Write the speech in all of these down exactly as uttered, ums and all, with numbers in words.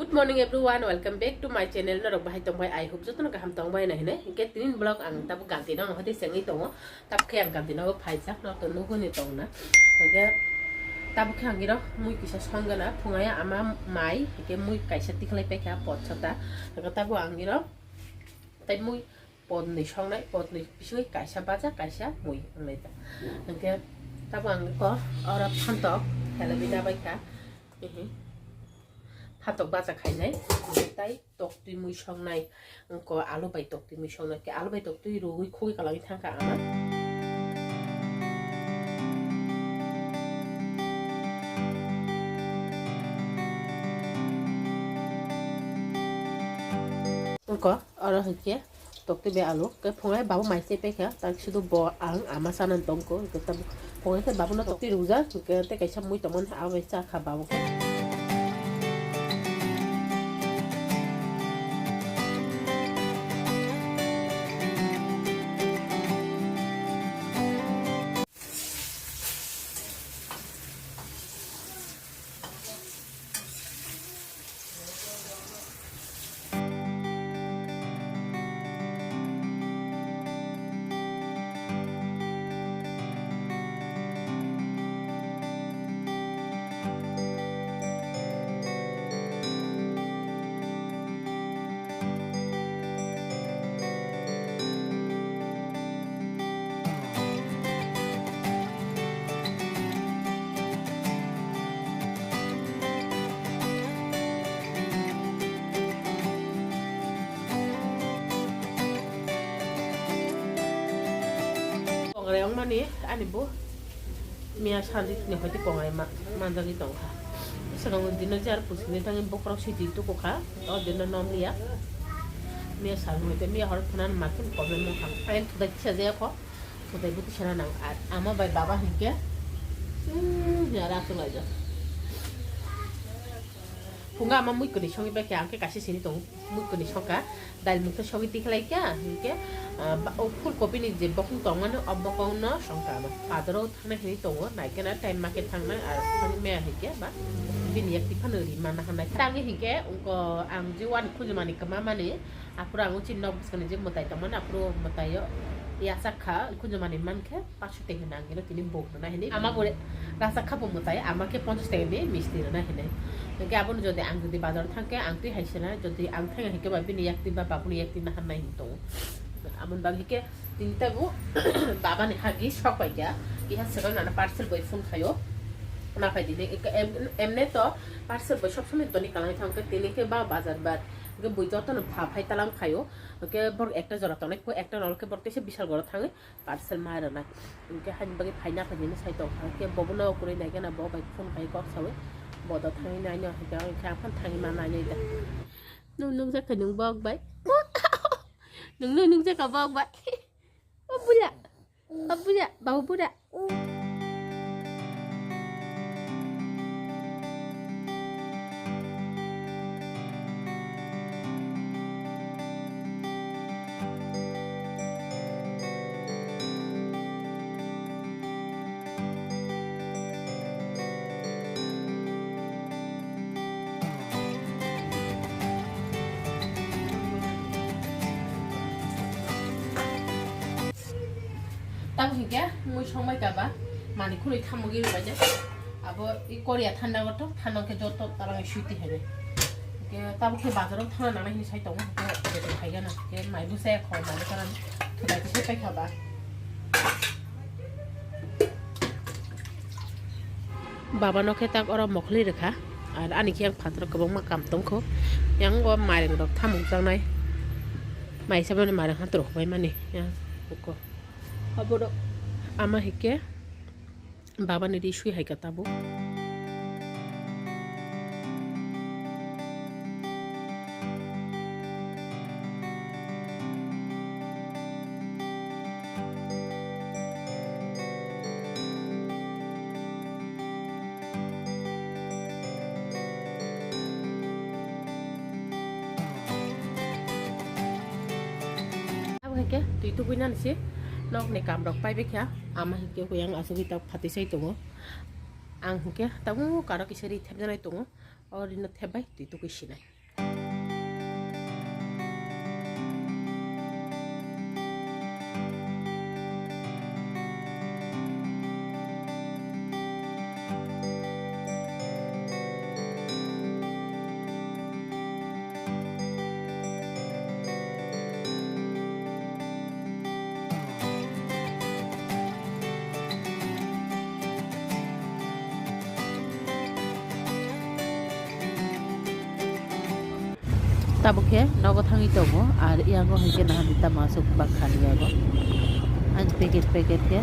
Good morning everyone, welcome back to my channel. Norok bahai tongbai, I hope jotono kaham tongbai na hinwi. Hinkhe tinin vlog ang tabuk ganti no hoti sengwi tongo. Tabuk khe ang ganti no phaijak no to nuguni tongna. Hinkhe tabuk khe ang iro mui kisa songana phungai ama mai hinkhe mui kaisa tikhlai paikha pot sota. Hinkhe tabuk ang iro tai mui potnwi songnai, potnwi bisingwi kaisa baja, kaisa mui wngnai ta. Hinkhe tabuk ang ko oro phantok helabina baikha. Ehe. Phatok bacha khainai, tei toktwi mui songnai, wngkha alu bai toktwi mui songnai, khe alu bai toktwi rwgwi khogwi kwlangwi thangkha ama. Wngkha oro hinkhe toktwi bai alu. Khe phungai babu mai se paikha, tak sudu bo ang ama sana tongko. Khe tam phungai khe babu no toktwi rwjak, khe tei kaisa mui tongmani abo bai chakha babu khe. Kongrai wngmani ani bo miya sanjik ni hoite kongrai ma-, manjagwi tongkha. Swkang dino jar puchini thangwi bokhorok sidi tukukha, o dino nomliya. Miya sal hoite miya horo thana ma khe problem wngkha. Ayang thudai kisa jaya kho. Kotai buti sana nang ar ama bai baba hinkhe, hmm, ya ra tu laja. Phunga ama mui kuni songi bai khe ang khe kaisa sini tong mui kuni soka dal mui khe songi tikhlai kya hinkhe, ah, ba-, o phul kopi ni je bokong tong mani o bokong no songka ama padoro thangna hini tongo nai khe na time market thangna ar thang maya hinkhe ba bini yak tiphano ri mana hanai tangi hinkhe ungko ang je wani khujumani kma mani. Aphuru ang uchin nok bwskangni je mwtai tongmani, aphuru mwtaio yachak kha, khunjumani mankhe paso teng hwnwi ang ino tini buk rwna hwnwi. Ama bo rachak kha bo mwtai, ama khe ponchas teng hwnwi misti rwna hwnwi. Hinkhe abono jodi ang jodi bazar thangkhe, ang twi hai sena, jodi ang thangya hinkhe ba bini yak twi ba babuni yak twi naharnai hwnwi tongo. Amoni bagwi khe tini teibo babani hagi sok paikha, kiha swkang nana parcel bai phone khaio. Naphai tini, em-, emne to parcel bai sob somoi toni kalai thangkhe, tini khe ba bazar bar. Hwnkhe bui jotono pha phai talang phaio. Hwnkhe borok ekta jora tongnai, kho ekta nol khe borok teisa Bishalgoro thangwi parcel ma rwnai. Hwnkhe haini bagwi phaina phainani sai tongkha. Hwnkhe bobono kwrwi naikhe na bo bai phone khai kok saui bodo thangwi naino hwnkhe, hwnkhe aphano thangwi ma nainai da. Nwng nukjakha nwng bok bai. Nwng nukjakha bok bai. O bura, o bura, babu bura. Tamo hinkhe mui songbai kaba mani khului thamogi rwbaide. Abo i Korea thanda goto thanda khe joto tarang suiti hene. Hinkhe tamo khe bazaro thana nana hini sai tongo hinkhe beto khaigana hinkhe mai bwsaya khor mai bwsarani thudai khe sai paikha ba. Baba no khe tak oro mokhli rwkha, ar ani khe yang phataro kwbangma kam tongkho, yang o mairung rok thamuk jaknai, mai saboni mairung han rok bai mani yang buko. Obo rok ama hinkhe baba ni ri sui hai kha tabuk. Abo hai khe twi tubui nani se nok ni kam rok pai bai kha, ama hai khe hoi ang asugwi tak phatwi sai tongo. Ang hinkhe tabuk karo kisa ri thepjaknai tongo, o rino thepbai twi tubui sinai. Abo khe nogo thangwi tongo, ar yango hai khe naharni tamo aswk bwkha ni yago. Ani packet packet khe,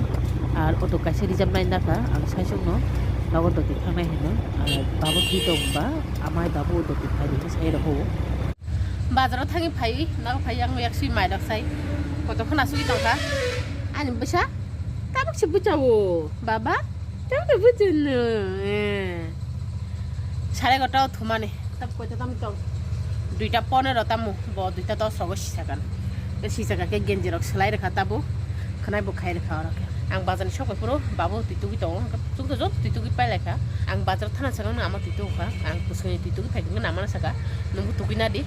ar auto kaisa rijak nai nakha, ang saichung no nogo doti thangnai hino, ar babo thwi tong ba, amai babo doti phai rikhe sai rokho. Bazaro thangwi phaiwi, nogo phai yango yak swi mai rok sai. Koto khna swi tongkha. Ani bwsa, tabuk se bwchao, baba, tabuk se bwchano, eh. Sare gota thumani. Tab koita tam tong. Duita ponero tamo, bo duita dos rogo sisakan. Ke sisaka ke genji rok selai rekha tabo. Khnai bo khai rekha oro ke. Ang bazar ni sok phuru babo twi tugwi tongo. Chuk to jot twi tugwi pai lai kha. Ang bazar thana sakang ama twi tugwi kha. Ang kusuni twi tugwi phai kha nama saka. Nungbo tugwi nadi.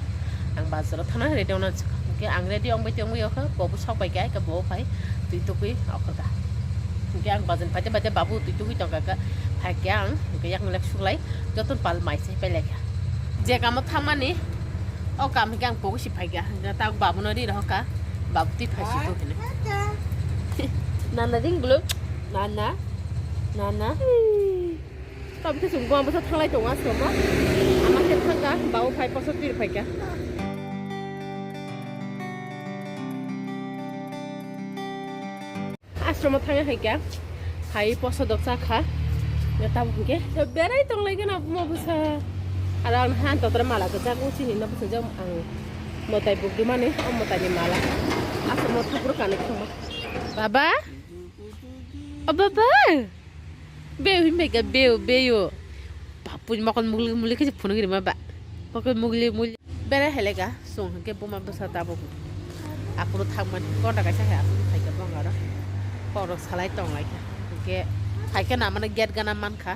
Ang bazar thana ready ona saka. Ke ang ready ong bai tongwi kha. Bo bo sok bai kha, ke bo phai twi tugwi okhor kha. Ke ang bazar phai te phai te babo twi tugwi tong kha. Phai ke ang ke yak nulak suklai. Joton pal mai se pai lai kha. Je kamo thangmani, o kam hingke ang pogo si phaikha. Hingke tak babuno ri rohorkha. Babu twi phai si to hino. Nana ring bulu. Nana. Nana. Tabukhe chwng buma bwsa thanglai tongo aswkma. Ama khe thangkha, babu phai poso twi phaikha. Ashram o thangwi hai kha, hai poso dok cha kha. Ya tabuk hwnkhe berai tong lai gana buma bwsa. Aro ang han totra mala kwchak o chini no bwsajak ang mwtai bugrimani, o mwtai ni mala. Ashram o thapur kanwi thangma. Baba? O baba? Beu himbai ka beu, beu. Bapuni mokol mugli mugli khe phunuk rima ba. Mokol mugli mugli. Bere helega, song hingke buma bwsa tabuk. Aphuru thangmani, gonta kaisa hai aphuru phaikha bongaro. Borok salai tong laikha. Hingke phaikha na mane gate gana mankha.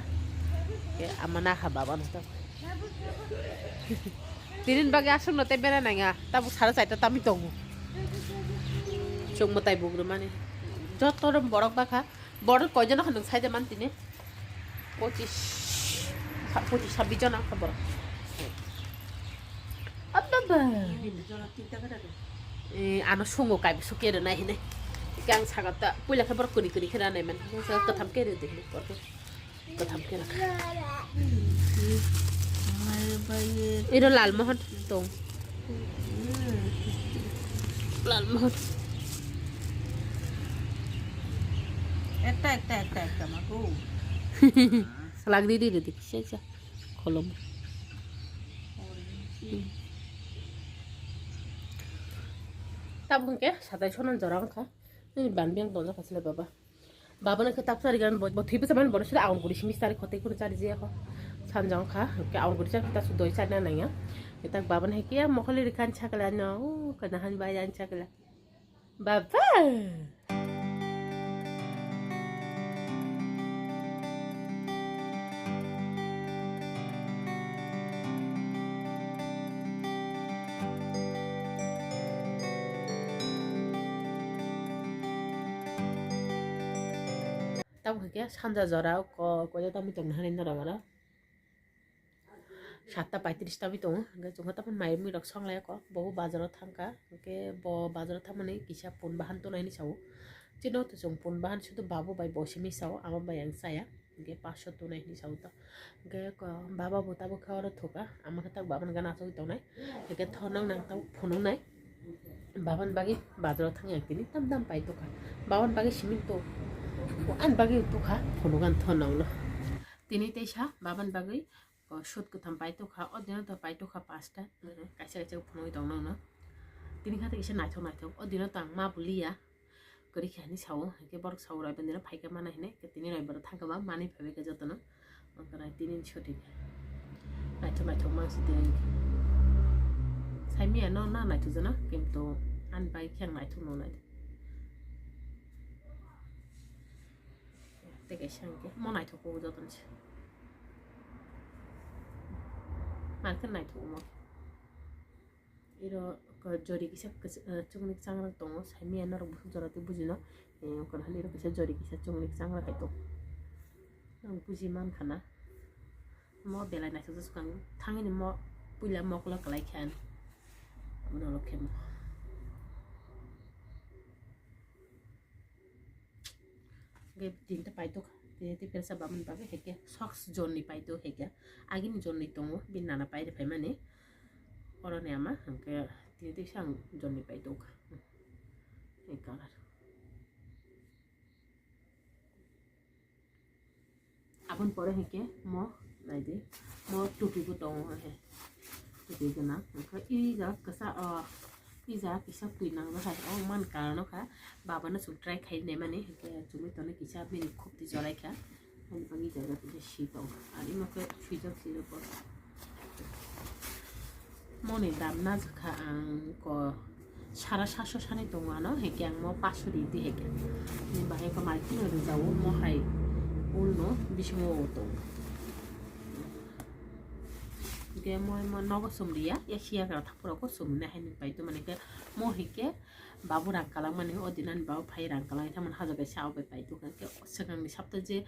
Hingke ama nakha baba no tabuk. Tinin bagi aswk no tei bere nangya. Tabuk sara chaita tami tongo. Chwng mwtai bugrumani. Joto borok bakha. Borok koijon kha nwng saida man tini? Pochis, sa-, pochis sabbish jon kha borok. Abba ba. Eh, ano sungo kai bisu kere nai hine. Kang sagata puila khe borok kuni kuni khe ranai man. Sa katham kere de hine borok. Katham kere. Iro lal mohon tong. Lal mohon. Ekta, ekta, ekta, ekta, maku. Salak di, di, di, di, kisa, kisa. Kolom. Tabuk hingke satai sonan jora wngkha. Ini ban biyang tonjak kha sile baba. Baba no khe tak chari gan bo, bo thwi bwsa mani bono sile agon guri simi chari khote kunu chari je kho. Sanja wngkha, hingke agon guri chari ta su doi chari na nangya. Hingke tak baba no hingke ya mokol ri kan chakla no, u kana han bai yan chakla. Baba. Tamo hwnkhe sanja jora o ko-, koiya tamo tongna hani norok oro. Satta paitris tamo tongo, hwnkhe chwngkha tamo mai mui rok songlai kho, bo bazaro thangkha, hwnkhe bo bazaro thangmani kisa pun bahan tonai hinwi sao. Chini o to chwng pun bahan sudu babo bai bo simi sao, amo bai ang chaya. Hingke paso tonai hinwi sao to. Hingke ko-, baba bo tabuk khe oro thuka, ama khe tak baba ni gana asogwi tongnai. Hingke thonang nang tabuk phunuknai. Baba ni bagwi bazaro thangya tini tam tam pai tokha. Baba ni bagwi simi to. Ani bagwi tokha, phunuk ani thonang no. Tini teisa baba ni bagwi, o, sut kwtham pai tokha, o dino to pai tokha pasta. Kaisa kaisa phunugwi tongno no. Tini kha kisa naithok naithok. O dino to ang ma buliya. Kwrwi khe hinwi sao, hwnkhe borok sao Roibani no phaikha mana hinwi, hwnkhe tini Roibani thangkhe ba manwi phaibai khe jotono. Wngkha nai tini ni chuti. Naithok naithok mang si tini. Saimanya no na naithok jana, kintu ani bai khe ang naithok no nai. Tei kaisa hwnkhe mo naithok o jotono se. Mar khe naithok mo. Iro ko jori kisa kis-, eh, chukni changrang tongo, saimanya norok bukhuk jora tei bujino. Eh, ungkha hwnwi iro kisa jori kisa chukni changrang hai tongo. Ang buji mankha na. Mo belai naisuk swkang thangni mo puila mokolo kwlai khe ani. Abo norok khe mo. Hwnkhe tinta paito kha, tini tei persa bamani bagwi hai khe socks jonni paito hai khe, agini jonni tongo, bini nana pairi phaimani. Oroni ama hwnkhe tini tisa ang jonni pai tongkha. Ei color. Aboni pore hwnkhe mo naidi, mo tupi bo tongo he, tupi gwnang. Hwnkhe i jaga kisa, o, i jaga kisa twi nangjak hai, o man karon kha. Babano chwng try khai naimani, hwnkhe chumui tonwi kisa bini khopti chorai kha. Ani bagwi jaga kisa si tongo, ani mokhe swijak swijak bo. Moni dam najwkha ang ko sara saso sani tongo ano, heke ang mo paso di di heke. Ni bahai ko mai kuno rijao mo hai ulno bisingo tongo. Heke mo, mo nogo sumriya, ya siya kara thapura ko sumne hai ni pai to mane ke mo heke babu rang kalang mani o dinan babu phai rang kalang thamon hajar kaisa o bai pai to ke swkang ni sapta je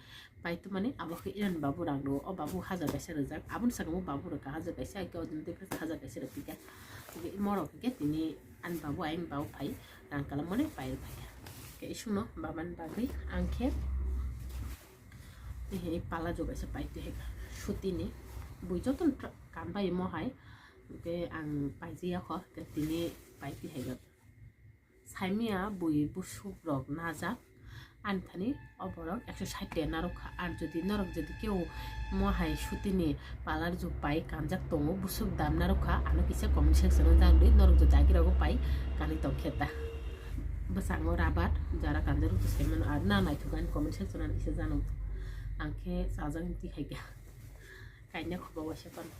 Pai to mani abo khe Iran babu rang rw, o babu hajar kaisa rwjak, aboni saka bo babu rwkha hajar kaisa, ake o din tei hajar kaisa rwphi kha. Hwnkhe morok hwnkhe tini ani babu ayang babu phai rang kalam mani pai rw phaikha. Hwnkhe isukno babani bagwi ang khe, eh, pala jo kaisa pai twi hai kha. Sutini bui jotono kam bai omo hai, hwnkhe ang paijak ya kho, hwnkhe tini pai twi hai kha. Saimia bui busuk rok najak, ani thani o borok ekso sait taka narwkha. Ar jodi norok jodi keu mo hai sutini palar jupai kanjak tongo, busuk dam narwkha, ano kisa comment section o jang di, norok jodi agi rogo pai kanwi tongkhe ta. Bwskango rabar jara kanjak rok to saimano, ar na naithok ani comment section o ani kisa jano. Ang khe chajak ni twi hai kha. Kaina khubo waisa pano.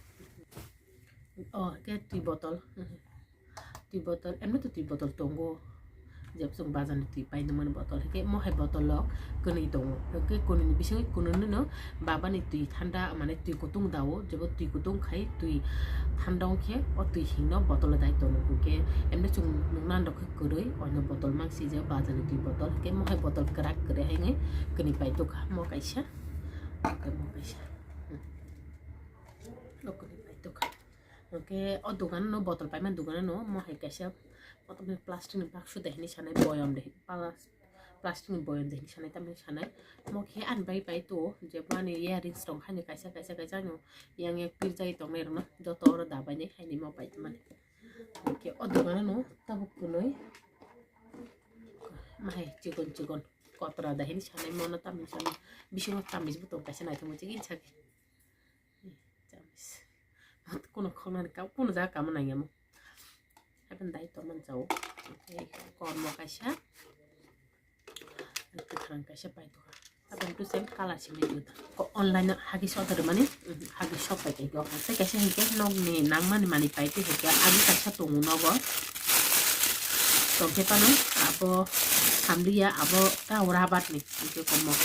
O, khe twi botol. Twi botol, emni to twi botol tongo. Jeb chwng bazar ni twi painani botol. Hwnkhe mo hai botol o kwnwi tongo. Hwnkhe kwnwi ni bisingo kwnwi no baba ni twi thanda, mane twi kutung dao. Jebo twi kutung khai twi thanda wngkhe o twi hingno botol o dai tongo. Hwnkhe emni chwng nukna rok khe kwrwi, oino botol mang sijak bazar ni twi botol. Hwnkhe mo hai botol kwrak kwrwi hai wngwi kwnwi pai tongkha mo kaisa. Hwnkhe mo kaisa. Hmm. O kwnwi pai tongkha. Hwnkhe o dogan no botol paima dogan no mo hai kaisa plastic ni baksu de hinwi sanai boyam de plastic ni boyam de hinwi sanai tamni sanai mo khe ani bai pai to je ani earrings tong hani kaisa kaisa kaisa no yang yang pirjai tong nai rok no joto oro dabai nai haini mo pai mani hwnkhe o dogan no tabuk kwnwi ma hai chikon chikon kotra de hinwi sanai mo no tamni sanai bisingo tamis bo tong kaisa naithok mo chikon sake. Chamis. Kuno khonani kau, kuno jaga kamo nangya mo. Aboni dai tongmani chao. Tei kormo kaisa. Kwthang kaisa pai tongkha. Aboni to same color simi tongkha. Ko online o hagi sok rwmani, hagi sok pai tongkha. Tei kaisa hinkhe nokni nangmani manwi pai tongkha. Agi kaisa tongo nogo. Tongkhe phano abo samliya abo ta rabar ni hinkhe komo.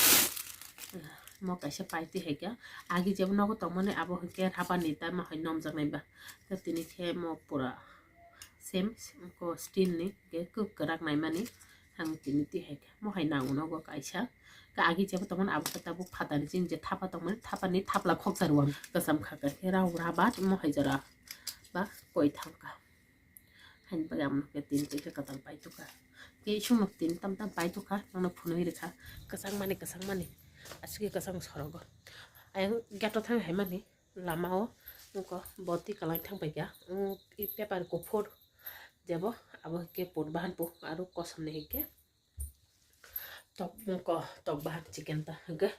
Mo kaisa pai twi hai khe agi jebo nogo tongmani abo hinkhe rabar ni tamo hai nomjaknai ba. Khe tini khe mo pura same ko steel ni khe kwk kwrak naimani ang tini twi hai khe mo hai nango nogo kaisa. Khe agi jebo tongmani abo khe tabuk phatani chini je thapa tongmani thapani thapla khoksa rwang kwcham kha khe rao rabar mo hai jora ba koi thangkha. Haini bagwi ang nokhe tini twi khe kwtal pai tongkha. Tei isuk nok tini tam tam pai tongkha, nono phunui rwkha. Kwchang mani, kwchang mani. Aswk khe kwchang sorogo. Ayang gate o thang hai mani, lama o nokho boti kwlai thang pai kha. I paper kuphur jebo abo hinkhe pon bahan po aro kosom ni hinkhe. Tok, ko, tok bahan chicken ta hwnkhe.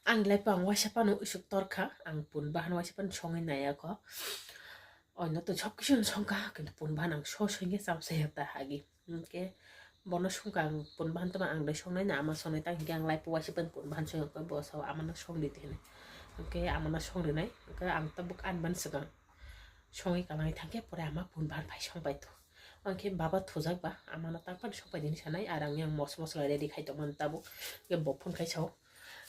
Ang lai pang waisa phano isuk torkha, ang pun bahan waisa phano songwi naiya kho. Oino to sob kisu songkha, kintu pun bahan ang so songya cham saya ta hagi. Hwnkhe bono songkha ang pun bahan tama ang dai songnai na ama songnai ta hwnkhe ang lai pang waisa phano pun bahan songya kho, bo sao amano songdi hinwi. Hwnkhe amano songrinai, hwnkhe ang tabuk ani ban swkang. Songwi kalangwi thangkhe pore ama pun bahan phai songpai to. Hwnkhe baba thujak ba amano tangphani songpai dini sanai, ar ang yang mos mosla ready khai tongmani tabuk. Hwnkhe bo phone khai sao,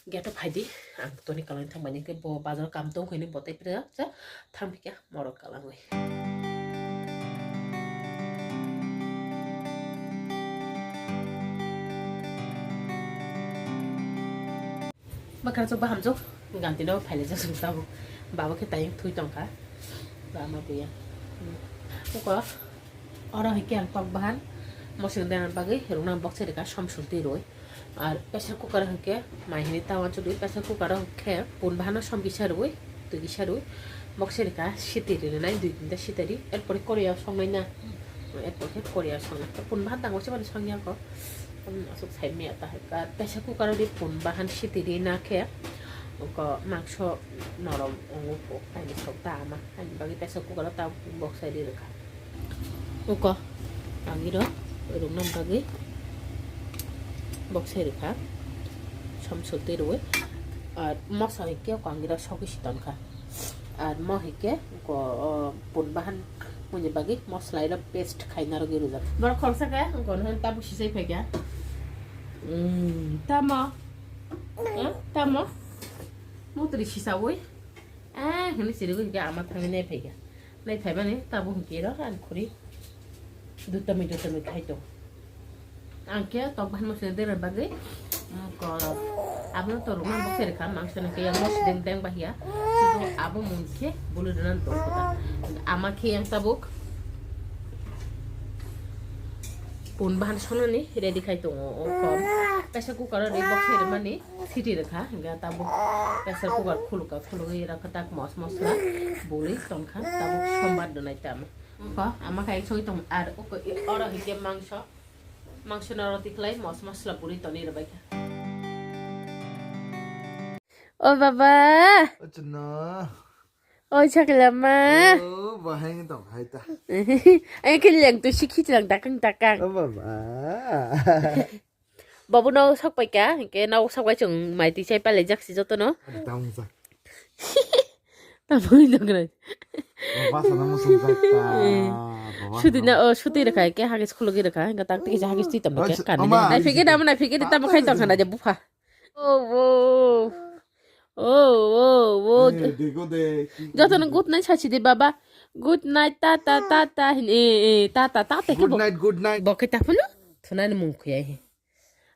gate o phaidi, ang toni kalangwi thangbai hwnkhe bo bazar kam tong hwnwi bo tei phira sa thangphi kha morok kalangwi. Bwkha chwk bahamjwk ganti no phailaijak chwng tabuk. Baba khe tayung thui tongkha. Bama buya. Buko oro hai khe ang tok bahan mosong dana bagwi rwna bokse rwkha som song twi rwi. Ar pressure cooker hai khe mai hini ta wansukdi, pressure cooker o khe pun bahan no som kisa rwi, twi kisa rwi. Bokse rikha siti rinai, dui tinta siti ri, erpore Korea songnai na, erpore khe Korea songnai. Pun bahan tango se mani songya ko, um, asuk sai me ata hai ka, pressure cooker di pun bahan siti rina khe, ko mangso norom ongo ko, kaini sok ta ama, kaini bagi pressure cooker ta bokse ri rikha. Uko angiro rukna bagwi bokse rikha, som sotwi rwi, ar moso hinkhe uko angira sogwi si tonkha. Ar mo hinkhe uko, o, pun bahan muni bagwi moslai rok paste khaina rwgwi rwjak. Borok khoroksa khe uko nohon tabuk sisai phaikha. Mm, tamo? Eh, tamo? Mutri sisaui? Eh, hwnwi chirigwi hinkhe ama thangwi nai phaikha. Nai phaimani tabuk hinkhe ro ani khuri dutami dutami khai tong. Ang khe tok bahan mosla dera bagwi, mm, ko abono to rukna bokse rikha, mangso ni khe yang mosla deng deng bahia. Sudu abo mung khe bulu dana tong kota. Ama khe yang tabuk pun bahan sonani ready khai tongo. O kom pressure cooker o ri bokse rimani siti rikha. Hingke tabuk pressure cooker khulukha, khulugwi rakha tak mos mosla bului tongkha. Tabuk sombar donai tamo. Ko ama khai soi tong ar uko oro hinkhe mangso, mangso no roti khlai mos mosla buri toni rwbaikha. O baba. Achana. Oi sakla ma. Oh, bahai tong hai ta. Ai khe leng tu sikhi lang takang takang. O baba. Babu no sok paikha, hinkhe no sok bai chwng mai twi chai palai jak si joto no. Ada tamo jak. Tamo ni dong rai. Baba sana mo sok jak ta. Eh. Baba. Suti na, oh, suti rwkha, hinkhe hagis khulugwi rwkha, hinkhe tak tiki hagis twi tamo Oh, khe su-, kana. Ama, Nai phige da, nai phige da, tamo khai tong khana je bupha. Oh, oh. Oh, oh, oh. Eh, dego de, ki Joto no ki good night sachi de baba. Good night, ta ta ta ta hin, eh, eh, ta ta ta ta Good night, good night. Bo khe ta phunu. Thuna ni mung khuyai he.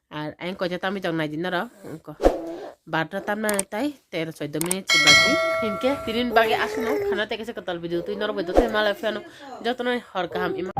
Ar ang ko jata mi jong nai din ro. Ang ko. Barta tam na tai tero choi do minute si bagi. Hin ke tinin bagi asu no. Khana te kese kotal video tui nor video tui mala phano. Joto no hor kaham ima.